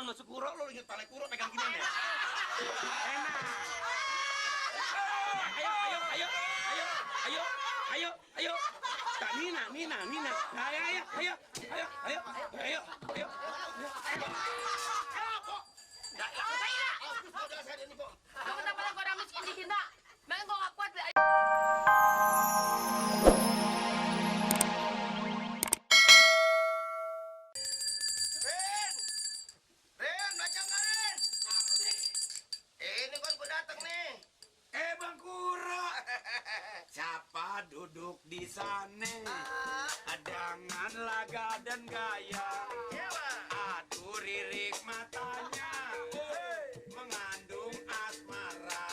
duluan masuk kuro, lo inget tali kuro pegang gini ya. Enak. Ayo. Kak Nina. Ayo. Bentar-bentar orang miskin dihina. Memang gue gak kuat. Ren, baca nggak Ren? Apa sih? Ini kan gue datang nih. Bang Kuro. Siapa duduk di sana? Dengan laga dan gaya. Iya, Bang. Aduh ririk matanya. Mengandung asmara.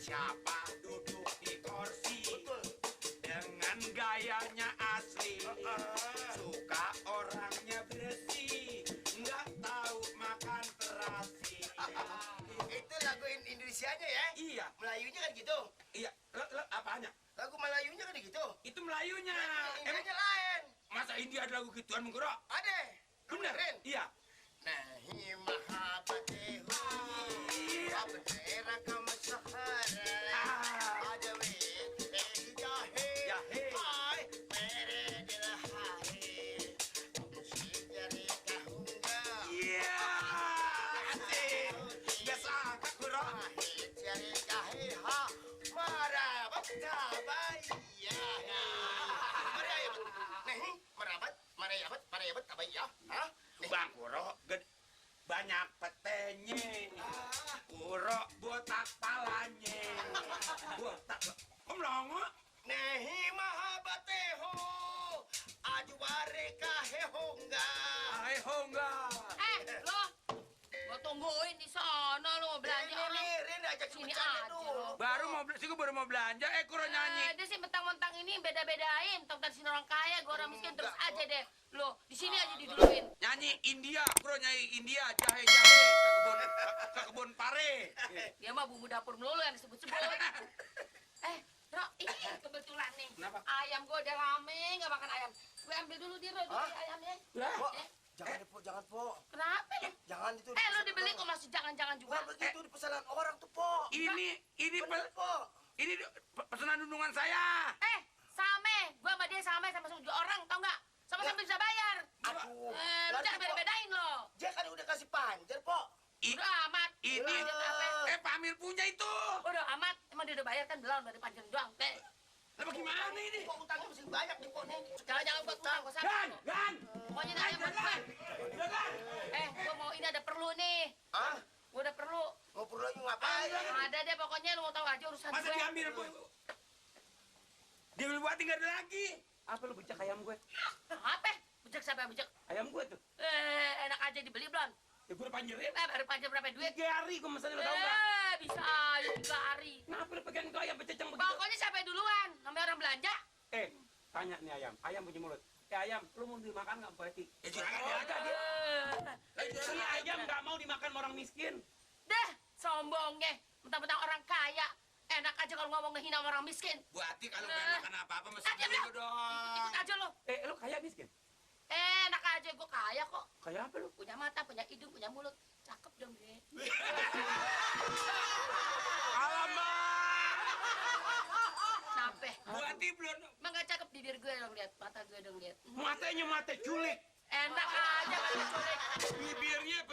Siapa duduk di kursi? Betul. Dengan gayanya asli. Suka orangnya bersih. Nggak tahu makan terasi. Itu lagu Indonesianya ya? Iya. Melayunya kan gitu. Iya. Lo apanya? Lagu Melayunya kan gitu. Itu Melayunya. Indianya lain. Masa India ada lagu gituan, Bang Kuro? Ada. Bener? Ren. Iya. Nahi mahabbatehu. Iya. Abdera kama sahara. Ada we. Jahe. Jahe. Hai. Mere dilahari. Musijari kahunga. Iya. Asik. Biasa Kak Kuro. Ahit jari jahe ha. Marabat tabai. Ya. Marabat. Nahi marabat. Marabat tabai ya. Hah? Bang Kuro banyak petenya. Kuro botak palanya. Botak. Om Longo. Nehi mahabateho ajuare kahehonga. Hai Hongga. Lo, gue tungguin di sana lo belanja orang. Ini Rin ajak Sini bercanda aja dulu. lo. Baru mau belanja. Kuro nyanyi. Dia sih mentang-mentang ini beda-bedain. Tentang sini orang kaya, gue orang miskin terus aja deh. Lo, di sini aja diduluin. Nyanyi India. Kuro nyanyi India. Jahe ke kebun pare. Dia mah bumbu dapur melulu yang disebut-sebut. Bro, ini kebetulan nih. Kenapa? Ayam gue udah rame nggak makan ayam. Gue ambil dulu di Ro, Hah? ayamnya. Po, jangan po. Kenapa lu? Jangan itu. Lu dibeli kok masih jangan-jangan juga. Bukan begitu di pesanan orang tuh po. Ini Bener po. pesanan undangan saya. Same. Gue sama dia sama 7 orang, tau nggak? Sama-sama bisa bayar. Aduh. Lu jangan Po. beda-bedain lo. Dia kan udah kasih panjer po. Udah amat. Ini Lanjut apa? Pak Amir punya itu. Udah amat. Emang dia udah bayar kan belum dari panjang doang. Lah bagaimana ini? Po utangnya mesti banyak nih po nih. Jangan buat utang, gue sama. Gan. Pokoknya ini ayam buat gue. Gue mau ini ada perlu nih. Hah? Gue udah perlu. Mau perlu lagi ngapain? Ada deh pokoknya lu mau tahu aja urusan Masa gue. diambil Bu? Diambil buat tinggal ada lagi. Apa lu becak ayam gue? Apa? Bejek siapa yang bejek? Ayam gue tuh. Enak aja dibeli belum? Ya gue udah panjerin. Baru panjang berapa duit? 3 hari gue mesennya lo tau nggak? Bisa aja 3 hari. Kenapa lu pegang tuh ayam bececang begitu? Pokoknya siapa yang duluan? Namanya orang belanja. Tanya nih ayam. Ayam punya mulut. Ayam, lu mau dimakan nggak Bu Eti? Ya silakan Oh, aja dia. Ini ayam nggak mau dimakan orang miskin. Dah, sombongnya. Mentang-mentang orang kaya. Enak aja kalau ngomong ngehina orang miskin. Bu Ati kalau nggak makan apa-apa mesti Diam, dulu dong. Ikut aja lo. Lu kaya miskin? Enak aja, gue kaya kok. Kaya apa lu? Punya mata, punya hidung, punya mulut. Cakep dong gue. Alamak! Nape? Bu Ati belum. Emang gak cakep bibir gue dong lihat, mata gue dong lihat. Matanya mata culik. Enak aja kalau culik. Bibirnya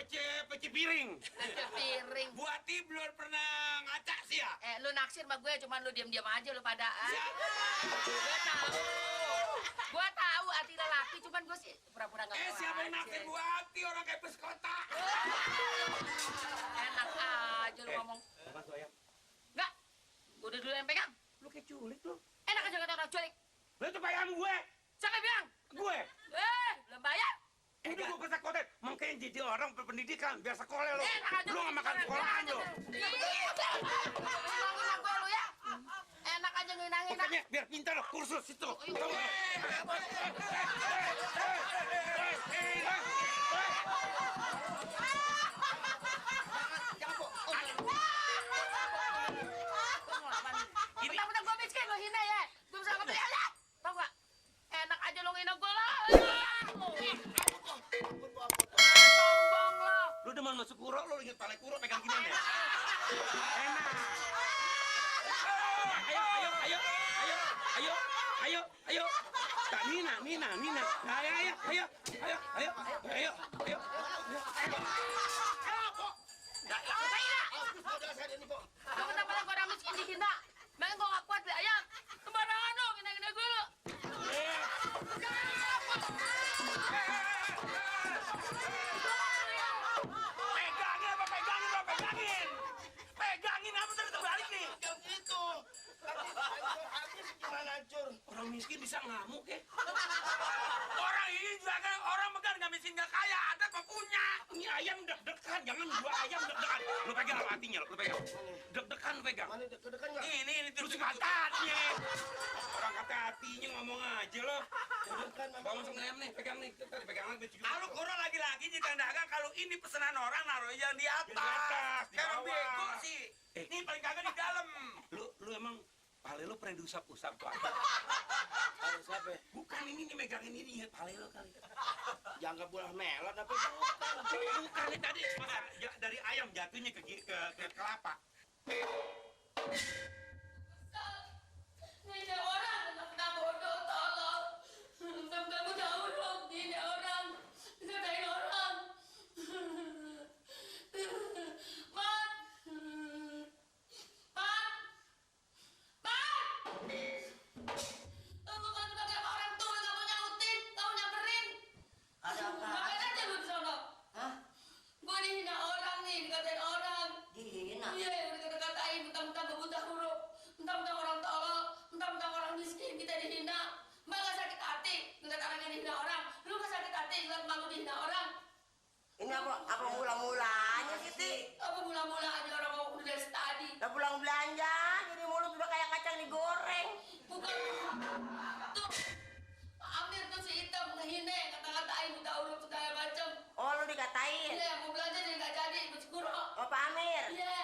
peci piring. Aja piring. Bu Ati belum pernah ngaca sih ya? Lu naksir sama gue, cuman lu diam-diam aja lu pada. Gue tahu hati lelaki, cuman gue sih pura-pura gak tahu Siapa yang aja. naksir Bu Ati orang kayak peskota? Enak aja lu ngomong. Bukan tuh ayam. Enggak, gue udah dulu yang pegang. Lu kayak culik lu. Enak aja kata orang culik. Lu itu ayam gue. Siapa yang bilang? Gue. Belum bayar. Ini gue ke sekolah. Makanya jadi orang berpendidikan. Biar sekolah lu. Enak aja. Lu nggak makan sekolahan lu. Nginang gue lu ya. Enak aja nginangin. Makanya biar pintar lo. Kursus itu. Tahu nggak? Bentar-bentar gue miskin lo hina ya. Gue bisa ngebeli aja. Tau gak? Enak aja lo ngina gue lah. Ampun, Po. Lo pegang gini ya. Enak. Ayo, ayo, ayo, ayo, ayo, ayo, ayo. Kak Mina. Ayo, ayo, ayo, ayo, ayo, ayo, ayo. Kamu tak pernah orang miskin dihina. Memang gua gak kuat deh, ayam. Sembarangan dong, gina-gina gue lo. Pegangin apa terus terbalik nih? Yang itu. Habis gimana hancur? Orang miskin bisa ngamuk ya? Orang ini juga kan orang megang nggak miskin nggak kaya, ada apa punya? Ini ayam deg-degan, jangan dua ayam deg-degan. Lu pegang apa hatinya lu pegang? Deg-degan lu pegang. Mana dekat-dekat nggak? Ini terus kata hatinya. Orang kata hatinya ngomong aja lo. Dekat Bawa masuk ayam nih, pegang nih. Tadi pegang lagi. Kalau kurang lagi-lagi jika dagang, kalau ini pesanan orang naruh yang di atas. Di bawah. Bego sih. Ini paling kagak di dalam. Lu emang pale lu pernah diusap-usap tuh? Ada siapa? Bukan ini nih megangin ini ya pale lu kali. Jangka buah melon apa bukan? Bukan ini tadi masa dari ayam jatuhnya ke kelapa. Ini ada orang, benar-benar bodoh, tolong. Kamu jauh dong, ini ada orang. Dikatain orang. Mat. Kamu kan sebagai orang tua, kamu nyautin, kamu nyamperin. Ada apa? Ngapain aja lu di sana? Hah? Gua dihina orang nih, dikatain orang. Dihina? Iya, udah kata-katain, mentang-mentang gak buta huruf, mentang-mentang orang tolol, mentang-mentang orang miskin, kita dihina. Mbak gak sakit hati ngeliat orang yang dihina orang. Lu gak sakit hati ngeliat malu dihina orang. Ini apa mula-mulanya sih, Ti? Apa mula-mula aja orang mau udah dari tadi. Udah pulang belanja, jadi mulut udah kayak kacang digoreng. Bukan. Tuh. Amir tuh si hitam ngehina, kata-katain buta huruf segala macem. Oh, lu dikatain? Iya, mau belanja jadi gak jadi, ikut guru. Oh, Pak Amir? Iya.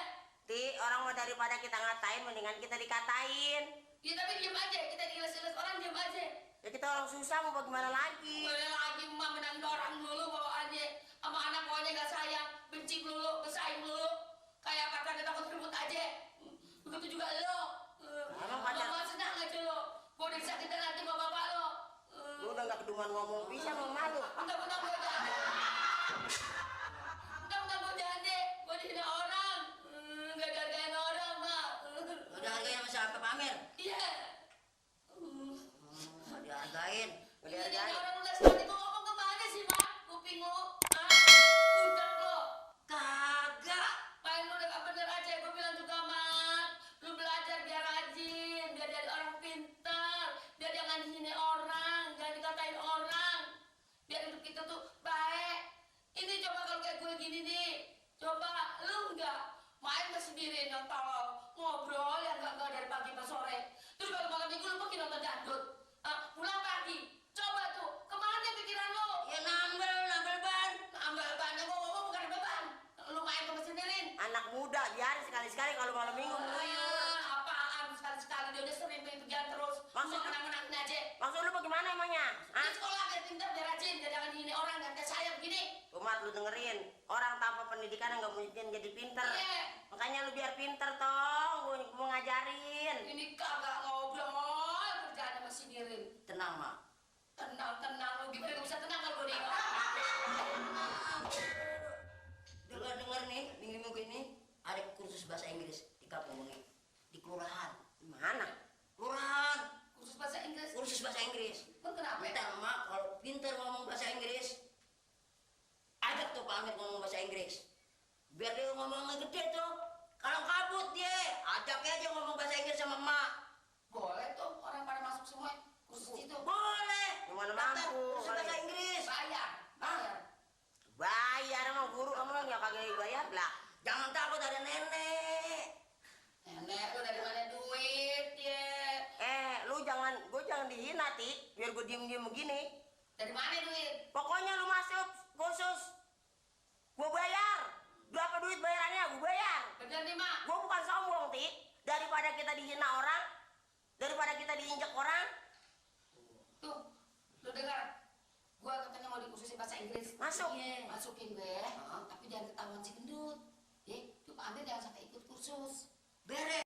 Ti, orang mau daripada kita ngatain, mendingan kita dikatain. Ya tapi diem aja, kita diilas-ilas orang diem aja. Ya kita orang susah, mau bagaimana lagi? Boleh lagi emak menangin orang dulu bawaannya. Sama anak pokoknya gak sayang, benci melulu, bersaing melulu. Kayak pacarnya takut ribut aja. Begitu juga lo. Emang pacar- Mama senang aja lo. Mau disakitin nanti sama bapak lo. Lu udah gak kedungan ngomong bisa, mau malu. Mentang-mentang gue jande. Mentang-mentang gue jande. Gue dihina orang. Gak dihargain orang, mak. Udah hargain sama siapa, Pak Amir? Iya. Gak dihargain. Gak Iya, jadi dihargain. orang udah tadi gue ngomong kemana sih, mak? Kuping lo. Hah? Udah lo. Kagak. Main lu udah gak bener aja, gue bilang juga, Mat. Lu belajar biar rajin, biar jadi orang pintar, biar jangan dihina orang, jangan dikatain orang. Biar hidup kita tuh baik. Ini coba kalau kayak gue gini nih, coba lu enggak main ke sendiri yang tolol, ngobrol yang enggak dari pagi ke sore. Terus kalau malam minggu lu pergi nonton dangdut, pulang pagi. Coba tuh, kemana pikiran lu? Ya nambel ban. Ambil ban, yang gue ngomong bukan beban. Lu main ke sendiriin. Anak muda, biarin sekali-sekali kalau malam minggu. Apaan sekali-sekali dia udah sering pergi-pergian terus. Maksud- Lu menang-menangin aja. Maksud lu bagaimana emangnya? Di Hah? sekolah biar pintar, biar rajin, biar jangan dihina orang dan kayak saya begini. Umat lu dengerin, orang tanpa pendidikan nggak mungkin jadi pinter. Iya. Makanya lu biar pinter tong, gua mau ngajarin. Ini kagak ngobrol, kerjaan sama si Nirin. Tenang, Mak. Tenang, lu gimana gak bisa tenang kalau gue diingat. Dengar nih, minggu-minggu ini ada kursus bahasa Inggris di kampung ini, di kelurahan. Mana? Kelurahan. Khusus bahasa Inggris. Kursus bahasa Inggris. Lu kenapa? Bentar, Mak, kalau pinter ngomong bahasa Inggris, ajak tuh Pak Amir ngomong bahasa Inggris. Biar dia ngomongnya gede tuh. Kalau kabut dia, ajak aja ngomong bahasa Inggris sama Mak. Boleh tuh, orang pada masuk semua khusus itu. Boleh. Gimana Daftar mampu? kursus bahasa Inggris. Bayar. Bayar emang guru emang ya kagak bayar lah. Jangan takut ada nenek. Nenek lu dari mana duit ya? Lu jangan dihina, Ti. Biar gue diem-diem begini. Dari mana duit? Pokoknya lu masuk kursus. Gue bayar. Berapa duit bayarannya? Gue bayar. Bener nih, Mak. Gue bukan sombong, Ti. Daripada kita dihina orang, daripada kita diinjak orang. Tuh, lu dengar. Gua katanya mau dikursusin bahasa Inggris. Masuk. Iya, masukin gue. Tapi jangan ketahuan si gendut. Ya, Pak Amir jangan sampai ikut kursus. Beres.